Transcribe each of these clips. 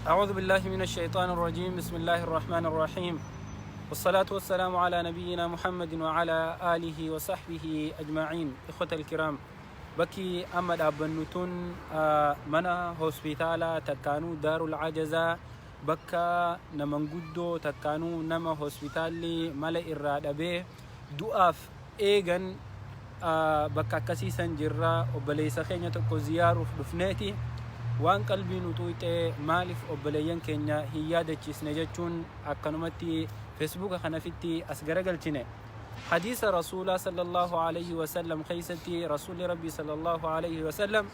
أعوذ بالله من الشيطان الرجيم بسم الله الرحمن الرحيم والصلاة والسلام على نبينا محمد وعلى آله وصحبه أجمعين. إخوة الكرام، bakki amma dhaabbannu tun mana hospitaalaa takkaanuu Daarul Ajazaa, bakka namanguddoo takkaanuu nama hospitaalli mala irraa dhabee du'aaf eegan, bakka akkasiisan jirra. Obboleessa keenya tokko ziyaaruuf dhufneeti waan qalbii nu xuuxee maaliif obboleeyyan keenya hin yaadachiisne jechuun akkanumatti Feesbuuka kanafitti as garagalchine. Hadiisa Rasuulaa sallallahu alayhi wasallam keessatti Rasuulli Rabbii sallallahu alayhi wasallam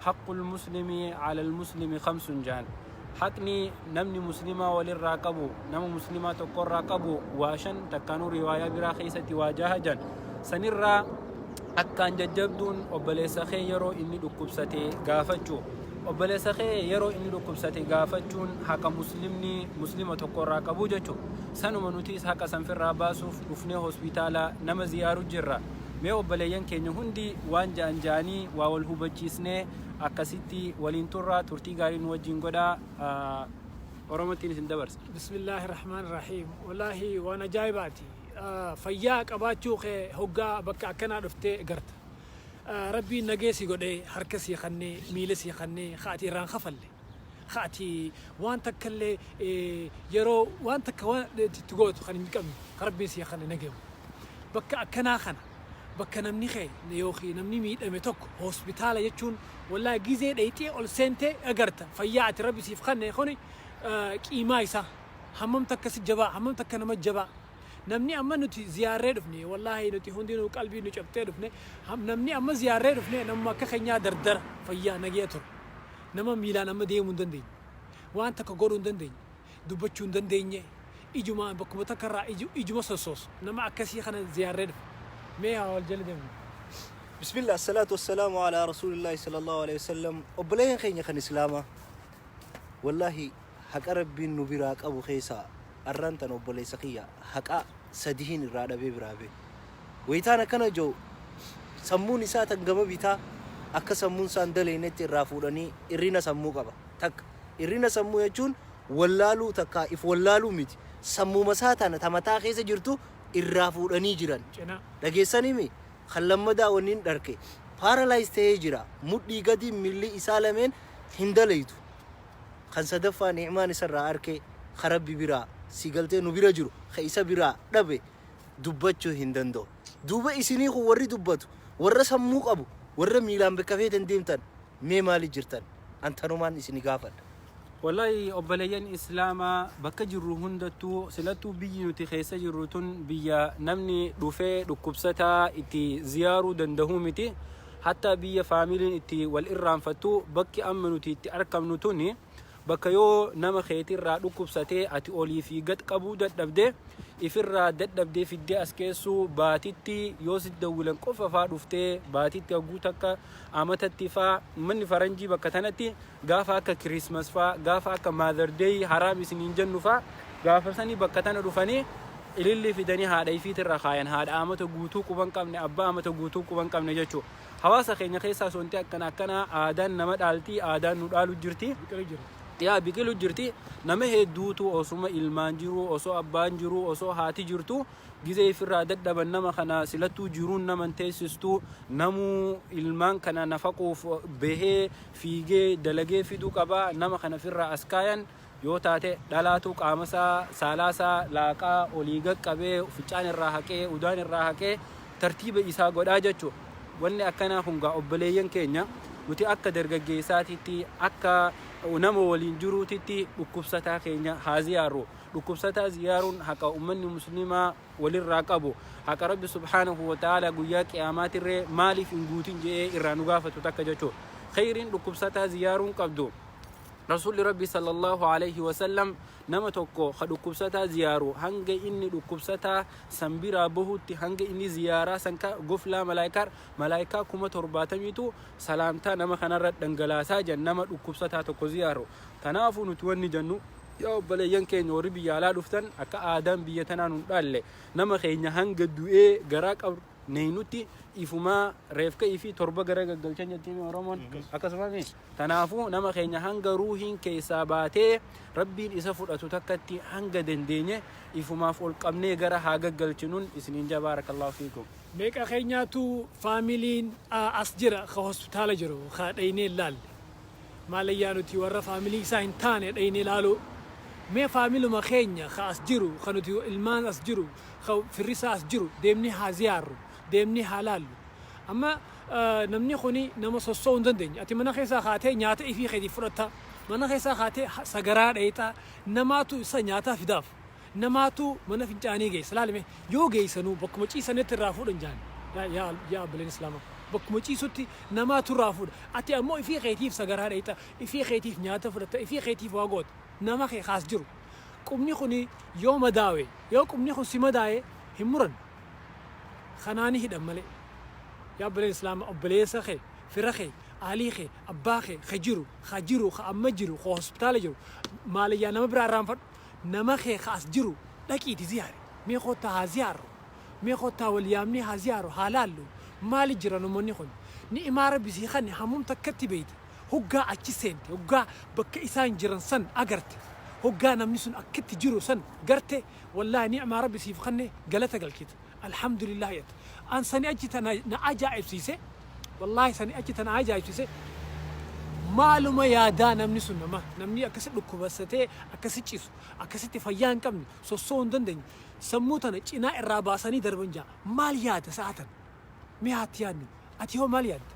"Haqqul muslimi ala muslimi khamsun" jaan. Haqni namni muslimaa walirraa qabu, nama muslimaa tokkorraa qabu waa shan, takkaanuu riwaayaa biraa keessatti waa jaha jan. Sanirraa akkaan jajjabduun obboleessa kee yeroo inni dhukkubsate gaafachuu. Obboleessa kee yeroo inni dhukkubsate gaafachuun haqa muslimni muslima tokkorraa qabu jechu. Sanuma nutis haqa sanfirraa baasuuf dhufnee hospitaala nama ziyaaru jirra. Mee obboleeyyan keenya hundi waan ja'an ja'anii waa wal hubachiisnee akkasitti waliin turraa. Turtii gaarii nu wajjin godhaa. Oromottiin isin dabarsa. Bismillaahi Rahmaan Rahiim. Wallaahi waan ajaa'ibaati. Fayyaa qabaachuu kee hoggaa bakka akkanaa dhuftee garta. Rabbiin nagee si godhee, harka sii kannee, miila sii kannee, ka ati irraan kafalle. Ka ati waan takka illee yeroo waan takka waan itti gootu kan hin qabne, ka Rabbiin sii kanne nageemu. Bakka akkanaa kana, bakka namni kee yookiin namni miidhame tokko, hospitaala jechuun wallaahi gizee dhayxee ol seentee agarta fayyaa ati Rabbi siif kanne kuni qiimaa isaa hammam takka si jabaa, hammam takka nama jabaa. Namni amma nuti ziyaarree dhufne, wallaahi nuti hundinuu qalbii nu cabxee dhufne. Namni amma ziyaarree dhufne namuma akka keenyaa dardara fayyaa nagee ture. Nama miilaan amma deemuu hin dandeenye, waan takka godhuu hin dandeenye, dubbachuu hin dandeenye, ijuma bakkuma takka irraa ijuma sossoosu, nama akkasii kana ziyaarree dhufne. Mee haa wal jala deemnu. Bismillah, salaatu wassalaamu ala rasuulillahi sallallahu alaihi wasallam. Obboleeyyan keenya kan Islaamaa, wallaahi haqa Rabbiin nu biraa qabu keessaa arraan tan obboleessa kiyya haqa sadihin irraa dhabee biraa bee. Wayitaan akkana jiru sammuun isaa tan gama bitaa akka sammuun isaan daleynetti irraa fuudhanii irrina sammuu qaba. Takka irrina sammuu jechuun wallaaluu takka if wallaaluu miti. Sammuma isaa tana ta mataa keessa jirtu irraa fuudhanii jiran. Cinaa. Dhageessanimi kan lammadaa wanni hin dharke paralyze ta'ee jira. Mudhii gadi milli isaa lameen hin dalaytu. Kan sadaffaa ni'maan isarraa arke, ka Rabbi biraa si galtee nu bira jiru, ka isa biraa dhabe, dubbachuu hin danda'u. Duuba isinii kun warri dubbatu, warra sammuu qabu, warra miilaan bakka feetan deemtan, mee maali jirtan? Antanumaan isini gaafadha. Wallahi obboleeyyan Islaamaa, bakka jirru hundattuu, silattuu biyyi nuti keessa jirru tun biyya namni dhufee dhukkubsataa itti ziyaaruu danda'uu miti. Hatta biyya faamiliin itti wal irraanfattu, bakki amma nuti itti argamnu tuni bakka yoo nama keetirraa dhukkubsatee ati olii fi gad qabuu dadhabde, ifirraa dadhabdee fiddee as keessuu, baatitti yoo si dawwilan qofa faa dhuftee, baatitti hagguu takka, amatatti faa. Manni faranjii bakka tanatti gaafa akka Christmas faa, gaafa akka Mother Day haraam isiniin jennu faa, gaafa sanii bakka tana dhufanii ililli fidanii haadha ifiitirra kaayan, haadha amata guutuu quban qabne, abbaa amata guutuu quban qabne jechuudha. Hawaasa keenya keessaa sonti akkana akkana aadaan nama dhaaltii, aadaan nu dhaalu jirti. Biqilu jira. Yaa biqilu jirti. Nama hedduutu osuma ilmaan jiru, osoo abbaan jiru, osoo haati jirtu, gizee ifirraa dadhaban nama kana silattuu jiruun nama hin teessistuu. Namuu ilmaan kana nafaquuf bahee fiigee dalagee fiduu qaba. Nama kana ofirraa as kaayan yoo taate dhalaatu qaamasaa saalaasaa laaqaa olii qaqqabee, ficcaan irraa haqee, udaan irraa haqee, tartiiba isaa godhaa jechuudha. Wanni akkanaa kun gaa obboleeyyan keenya, nuti akka dargaggeessaatitti, akka nama waliin jiruutitti dhukkubsataa keenya haa ziyaarru. Dhukkubsataa ziyaaruun haqa ummanni muslimaa walirraa qabu. Haqa Rabbi subhaanahu wa ta'ala guyyaa qiyaamaatirree maaliif hin guutin jedhee irraa nu gaafatu takka jechuudha. Khayriin dhukkubsataa ziyaaruun qabdu, Rasuulli Rabbi sallallahu alaihi wasallam nama tokko ka dhukkubsataa ziyaaru hanga inni dhukkubsataa san biraa bahutti, hanga inni ziyaaraa san ka goflaa malaayikaa 70,000tu salaamtaa nama kanarra dhangalaasaa jan, nama dhukkubsataa tokko ziyaaru. Kanaafuu nuti wanni jennu, yaa obboleeyyan keenya warri biyya alaa dhuftan, akka aadaan biyya tanaa nun dhaalle nama keenya hanga du'ee garaa qabru neeynutti ifumaa reefka ifii torba gara gaggalchan jettiin Oromoon akkasumami. Tanaafuu nama keenya hanga ruuhiin keessaa baatee Rabbiin isa fudhatu takkatti hanga dandeenye ifumaaf ol qabnee gara haa gaggalchinuun isiniin jaa baarakallaahu fiikum. Meeqa keenyaatu faamiliin as jira ka hospitaala jiru ka dhaynee hin laalle. Maalayyaa nuti warra faamilii isaa hin taane dhaynee laaluu. Mee faamiluma keenya ka as jiru ka nuti ilmaan as jiru ka firri isaa as jiru deemnee haa ziyaarru, deemnee haa laallu. Amma namni kuni nama sosso'uu hin dandeenye. Ati mana keessaa kaatee nyaata ifii keetiif fudhatta. Mana keessaa kaatee sagaraa dhayxa. Namaatu isa nyaataa fidaaf. Namaatu mana fincaanii geessa. Laali mee yoo geessanuu bakkuma ciisanitti irraa fuudhan jaan. Yaa yaa yaa obboleen Islaamaa. Bakkuma ciisutti namaatu irraa fuudha. Ati ammoo ifii keetiif sagaraa dhayxa. Ifii keetiif nyaata fudhatta. Ifii keetiif waa goota. Nama kee kaas jiru. Qubni kuni yoo madaawe yoo qubni kun si madaaye hin muran. Kanaa ni hidhan malee. Yaa obboleen Islaama obboleessa kee, fira kee, aalii kee, abbaa kee ka jiru, ka jiru, ka amma jiru, ka hospitaala jiru, maalayyaa nama biraa irraanfadhu. Nama kee ka as jiru dhaqiiti ziyaari. Mee koottaa haa ziyaarru. Mee koottaa wal yaamnee haa ziyaaru, haa laallu. Maali jira namoonni kun? Ni'imaa Rabbi sii kanne hammam takkatti beeyta? Hoggaa achi seente, hoggaa bakka isaan jiran san agarte, hoggaa namni sun akkatti jiru san garte, Wallaahi ni'maa Rabbi siif kanne galata galchita. Alhamdulillah jetta. An sani achi tana na ajaa'ibsiise. Wallaahi sani achi tana ajaa'ibsiise. Maaluma yaadaa namni sun nama namni akkasi dhukkubsatee akkasi ciisu akkasitti fayyaa hin qabne sossoo'uu hin dandeenye sammuu tana cinaa irraa baasanii darban jaa maal yaada sa'a tana mee haatti yaadnu ati hoo maal yaadda?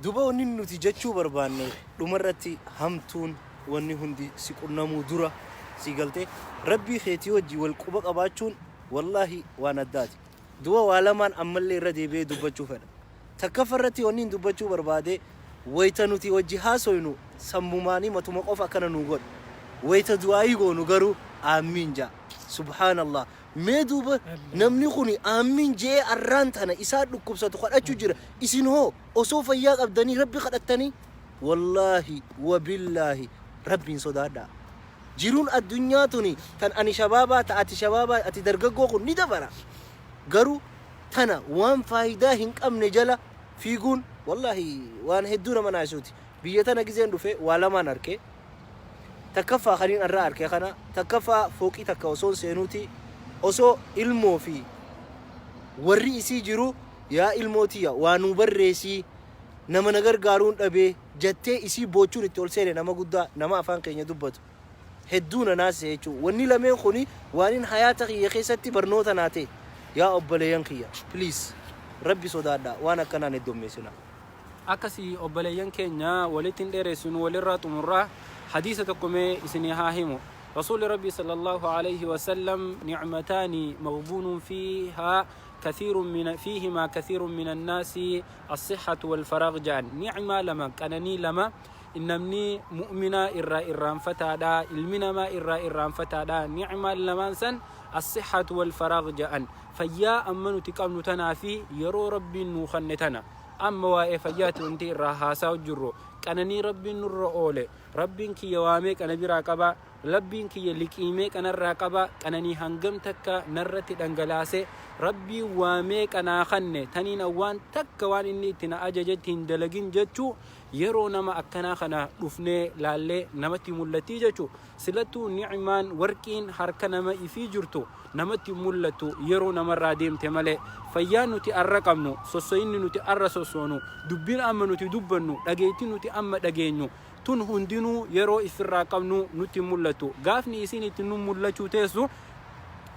Duba wanni nuti jechuu barbaanne dhumarratti hamtuun wanni hundi si qunnamuu dura sii galtee Rabbii keetii wajji wal quba qabaachuun wallaahi waan addaati. Duba waa lamaan ammallee irra deebi'ee dubbachuu fedha. Takkaffa irratti wanni hin dubbachuu barbaade wayta nuti wajji haasoynu sammumaanii matuma qofa akkana nuu godha. Wayta du'aayii goonu garuu aammiin ja'a. Subhaanallah. Mee duuba namni kuni aammiin je'ee arraan tana isaa dhukkubsatu kadhachu jira. Isin hoo osoo fayyaa qabdanii Rabbi kadhattanii? Wallaahi wabillaahi Rabbiin sodaadhaa. Jiruun addunyaa tuni tan ani shabaabaa ta ati shabaabaa ati dargaggoo kun ni dabara. Garuu tana waan faayidaa hin qabne jala fiiguun wallaahi waan hedduu nama naasisuuti. Biyya tana gizeen dhufe waa lamaan arke. Takkaffaa kaniin arra arke kana takkaffaa fooqii takka osoon seenuuti osoo ilmoo fi warri isii jiru yaa ilmoo tiyya waa nuu barreessii nama na gargaaruun dhabee jattee isii boochuun itti ol seene nama guddaa nama afaan keenya dubbatu hedduu na naasise jechuudha. Wanni lameen kuni waanin hayaata kiyya keessatti barnoota naa ta'e. Yaa obboleeyyan kiyya please Rabbi sodaadhaa waan akkanaa hin heddommeessinaa. Akkasi obboleeyyan keenya walitti hin dheeressinu walirraa xumurraa hadiisa tokko mee isinii haa himu. Rasuulli Rabbii sallallahu alayhi wa sallam ni'mataani maghbuunun fiihaa kathiirun min fiihimaa kathiirun min annaasi as-sihhatu wal faraag ja'an. Ni'maa lama qananii lama namni mu'minaa irraa irraanfataadha ilmi namaa irraa irraanfataadha ni'maan lamaan san as-sihhatu wal faraag ja'an. Fayyaa amma nuti qabnu tanaa fi yeroo Rabbiin nuu kanne tana. Amma waa'ee fayyaati wanti irraa haasaa'u jirru. Qananii Rabbiin nurra oole. Rabbiin kiyya waa meeqa na biraa qaba? Rabbiin kiyya liqii meeqa narraa qaba? Qananii hangam takka narratti dhangalaase? Rabbiin waa meeqa naa kanne? Taniin an waan takka waan inni itti na ajajetti hin dalagin jechuu yeroo nama akkanaa kana dhufnee laallee namatti mul'attii jechuu. Silattuu ni'maan warqiin harka nama ifii jirtu namatti hin mul'attu yeroo namarraa deemte malee. Fayyaan nuti arra qabnu, sosso'inni nuti arra sossoonu, dubbiin amma nuti dubbannu, dhageettiin nuti amma dhageenyu tun hundinuu yeroo ifirraa qabnu nutti hin mul'attu. Gaafni isiin itti nu mul'achuu teessu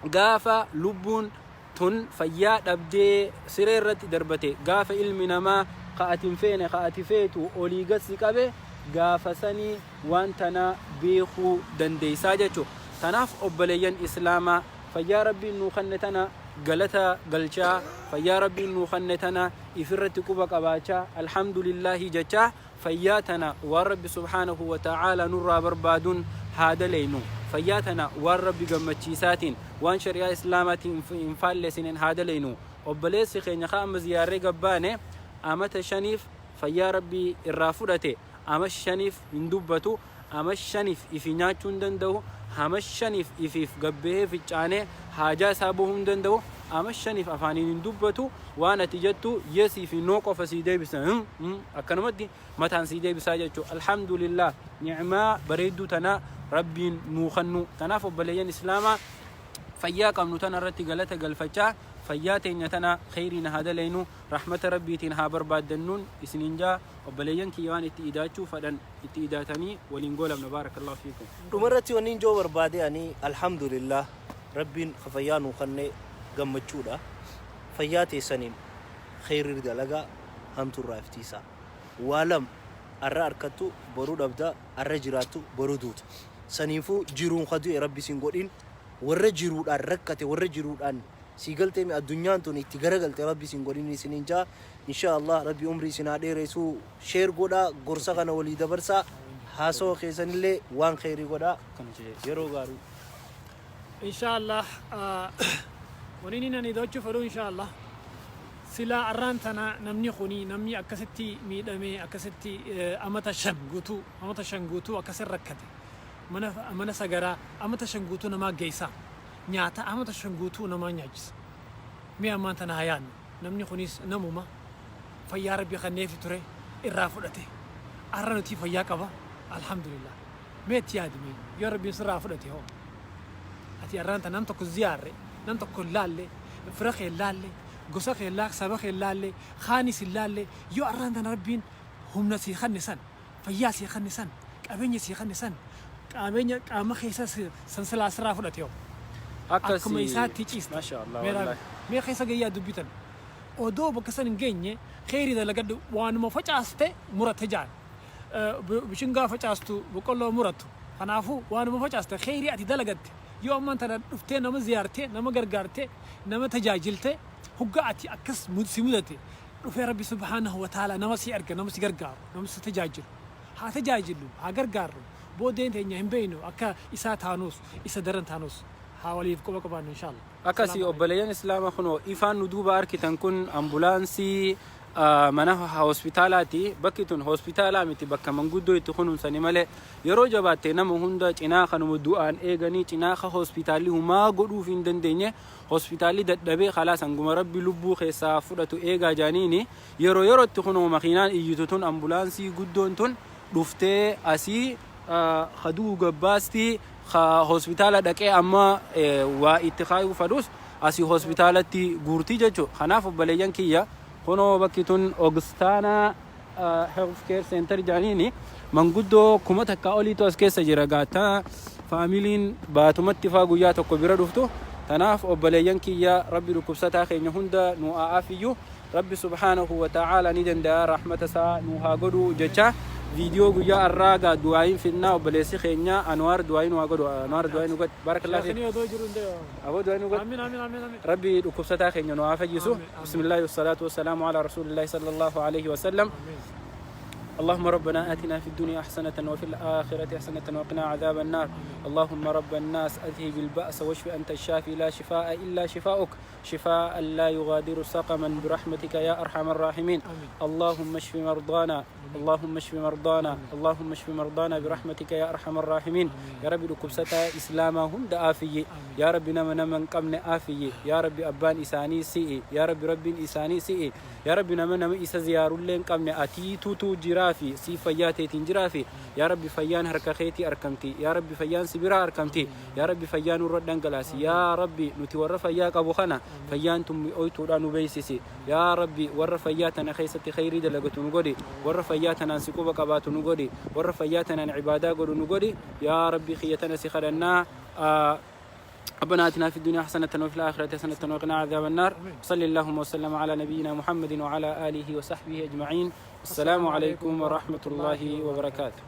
gaafa lubbuun tun fayyaa dhabdee siree irratti darbate, gaafa ilmi namaa ka ati hin feene ka ati feetu olii gad si qabe gaafa sani waan tana beekuu dandeeysaa jechu. Tanaaf obboleeyyan Islaamaa fayyaa Rabbiin nuu kanne tana galata galchaa, fayyaa Rabbiin nuu kanne tana ifirratti quba qabaachaa, Alhamdulillaahi jechaa fayyaa tana waan Rabbi subhaanahu wa ta'aalaa nurraa barbaaduun haa daleynu. Fayyaa tana waan Rabbi gammachiisaatiin, waan shari'aa Islaamaatiin hin faallessineen haa daleynu. Obboleessi keenya ka amma ziyaarree gabbaane amata shaniif fayyaa Rabbii irraa fudhate. Ama shaniif hin dubbatu, ama shaniif ifi nyaachuu hin danda'u, hama shaniif ifiif gabbahee ficcaanee haajaa isaa bahuu hin danda'u. Ama 5f afaaniin hin dubbatu. Waan ati jettu yes fi no qofa sii deebisa. Hum hum akkanumatti mataan sii deebisaa jechuudha. Alhamdulillah, ni'maa bareedduu tana Rabbiin nuu kannu. Tanaaf obboleeyyan Islaamaa, fayyaa qabnu tana irratti galata galfachaa, fayyaa teenya tana kheyriin haa dalaynu, rahmata Rabbiitiin haa barbaaddannuun isiniin jaa. Obboleeyyan kiyya, waan itti idaachuu fadhan itti idaatanii waliin goolabna. Baarakallahu fiikum. Dhumarratti wanni ijoo barbaade ani, alhamdulillah, Rabbiin ka fayyaa nuu kanne gammachuudha. Fayyaa teessaniin kheyrii dalagaa, hamturraa iftiisaa. Waa lama: arra arkattu boru dhabda, arra jiraattu boru duuta. Saniifuu jiruun ka du'e Rabbi sin godhin. Warra jiruudhaan rakkate, warra jiruudhaan sii galteemi addunyaan tun itti garagalte, Rabbi sin godhin isiniin jaa. Insha Allah Rabbi umrii isin haa dheeressu. Share godhaa, gorsa kana walii dabarsaa, haasawa keessanillee waan kheyrii godhaa. Yeroo gaarii. Inshallah, wani inni ani dachuu fedhu, inshallah, silaa arraan tana namni kuni, namni akkasitti miidhamee, akkasitti amata 5 guutuu, amata 5 guutuu akkasin rakkate, mana sagaraa amata 5 guutuu namaa geessaa, nyaata amata 5 guutuu namaa nyaachisa. Mee ammaan tana haa yaadnu, namni kunis namuma fayyaa Rabbi kenneefi ture irraa fudhate. Arra nuti fayyaa qaba, alhamdulillah. Mee itti yaadi, mee yoo Rabbiin sirraa fudhate hoo? Ati arraan tana nam tokko ziyaarre, nam tokko hin laalle, fira kee hin laalle, gosa kee hin laalle, saba kee hin laalle, kaanis hin laalle. Yoo arraan tana Rabbiin humna sii kanne san, fayyaa sii kanne san, qabeenya sii kanne san, qabeenya qaama keessa san silaa sirraa fudhate hoo? Akkuma isaatti ciista. Masha Allah. Mee wallahi. Mee keessa gayyaa dubbitan odoo bakka san hin geenye, kheyrii dalagadhu. Waanuma facaaste murate jaan. Bishingaa facaastu boqqolloo muratu. Kanaafuu waanuma facaaste, kheyrii ati dalagatte, yoo ammaan tana dhuftee nama ziyaarte, nama gargaarte, nama tajaajilte, hogga ati akkas si mudate dhufee Rabbi subhaanahu wa ta'ala nama si erga, nama si gargaaru, nama si tajaajilu. Haa tajaajillu, haa gargaarru. Booddeen teenya hin beeynu, akka isaa taanuus isa daran taanuus, haa waliif quba qabaannu, inshallah. Akkasii obboleeyyan Islaama, kunoo ifaan nu duuba arkitan kun ambulaansii mana hospitaalaati. Bakki tun hospitaalaa miti, bakka manguddoo itti kunuunsani malee. Yeroo jabaatte nama hunda cinaa kanuma du'aan eeganii, cinaa ka hospitaalli humaa godhuuf hin dandeenye, hospitaalli dadhabee khalaas hanguma Rabbi lubbuu keessaa fudhatu eegaa jaaniini. Yeroo yerootti kunoo makiinaan iyyitu tun, ambulaansii guddoon tun dhuftee asii kaduu gabbaasti, ka hospitaala dhaqee amma waa itti kaayuu fadhus asii hospitaalatti guurtii jechuudha. Kanaaf obboleeyyan kiyya, kunoo bakki tun Ogstaanaa Health Care Center jedhaniini, manguddoo 1000 oliitu as keessa jira. Gaataa faamiliin baatumatti faa guyyaa tokko bira dhuftu. Tanaaf obboleeyyan kiyya, Rabbi dhukkubsataa keenya hunda nu haa afiyyuu. Rabbi subhaanahu wa ta'ala ni danda'a, rahmata isaa nu haa godhu jecha, viidiyoo guyyaa har'aa gaa du'aayin fidnaa. Obboleessi keenya Anwaar du'aayin nu haa godhu. Anwaar, du'aayin nu godhi. Barakallahu fiik. Sheekhni odoo jiru hin ta'e. Aboo, du'aayin nu godhi. Amiin, amiin, amiin, amiin. Rabbi dhukkubsataa keenya nu haa fayyisu. Amiin, amiin. Bismillahi wasalaatu wasalaamu ala rasuulillahi sallallahu alayhi wasallam. Amiin. اللهم ربنا آتنا في الدنيا حسنة وفي الآخرة حسنة وقنا عذاب النار. اللهم رب الناس أذهب البأس واشف أنت الشافي، لا شفاء إلا شفاؤك، شفاء لا يغادر سقما، برحمتك يا أرحم الراحمين. آمين. اللهم اشف مرضانا، اللهم اشف مرضانا، اللهم اشف مرضانا برحمتك يا أرحم الراحمين. يا ربي dhukkubsataa Islaamaa hunda aafiyyi. Yaa Rabbi, nama nama hin qabne aafiyyi. Yaa Rabbi, abbaan isaanii si'i. Yaa Rabbi, Rabbiin isaanii si'i. Yaa Rabbi, nama nama isa ziyaarullee hin qabne atiitutu jiraafi, siif fayyaa teetiin jiraafi. Yaa Rabbi, fayyaan harka keetii arkamti. Yaa Rabbi, fayyaan si biraa arkamti. Yaa Rabbi, fayyaa nurra dhangalaasi. Yaa Rabbi, nuti warra fayyaa qabu kana fayyaan tun mi'ooytuudha nu beeksisi. Yaa Rabbi, warra fayyaa tana keessatti khayrii dalagatu nu godhi, warra fayyaa tanaan si quba qabaatu nu godhi, warra fayyaa tanaan ibaadaa godhu nu godhi. Yaa Rabbi kiyya, tana si kadhannaa. ربنا آتنا في الدنيا حسنة وفي الآخرة حسنة وقنا عذاب النار. صلى اللهم وسلم على نبينا محمد وعلى آله وصحبه أجمعين. السلام عليكم ورحمة الله وبركاته.